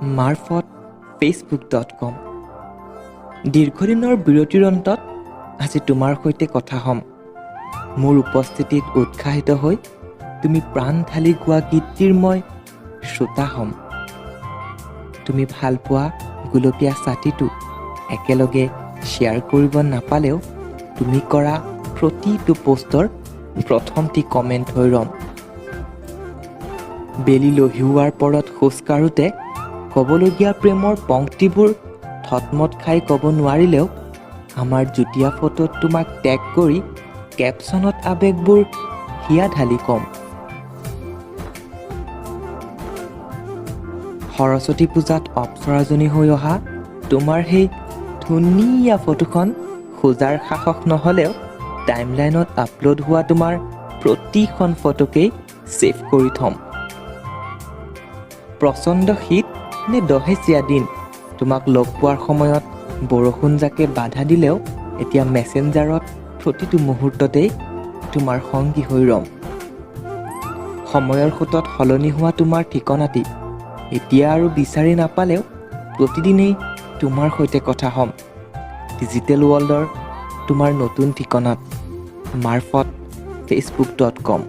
মাৰফত facebook.com। দীৰ্ঘদিনৰ বিৰতিৰ অন্তত আজি তোমাৰ সৈতে কথা হ'ম। মোৰ উপস্থিতিত উৎসাহিত হৈ তুমি প্ৰাণ ঢালি গোৱা গীতটিৰ মই শ্ৰোতা হ'ম। তুমি ভাল পোৱা গুলপীয়া ছাতিটো একেলগে শ্বেয়াৰ কৰিব নাপালেও তুমি কৰা প্ৰতিটো পষ্টৰ প্ৰথমটি কমেণ্ট হৈ ৰ'ম। বেলি লহিওৱাৰ পৰত খোজ কাঢ়োঁতে ক'বলগীয়া প্ৰেমৰ পংক্তিবোৰ থতমত খাই ক'ব নোৱাৰিলেও আমাৰ যুটীয়া ফটোত তোমাক টেগ কৰি কেপশ্যনত আৱেগবোৰ হিয়া ঢালি ক'ম। সৰস্বতী পূজাত অপ্সৰাজনী হৈ অহা তোমাৰ সেই ধুনীয়া ফটোখন খোজাৰ সাহস নহ'লেও টাইমলাইনত আপলোড হোৱা তোমাৰ প্ৰতিখন ফটোকেই ছেভ কৰি থ'ম। প্ৰচণ্ড শীত নে দহেচীয়া দিন, তোমাক লগ পোৱাৰ সময়ত বৰষুণজাকে বাধা দিলেও এতিয়া মেছেঞ্জাৰত প্ৰতিটো মুহূৰ্ততেই তোমাৰ সংগী হৈ ৰ'ম। সময়ৰ সোঁতত সলনি হোৱা তোমাৰ ঠিকনাটি এতিয়া আৰু বিচাৰি নাপালেও প্ৰতিদিনেই তোমাৰ সৈতে কথা হ'ম ডিজিটেল ৱৰ্ল্ডৰ তোমাৰ নতুন ঠিকনাত, মাৰফত facebook.com।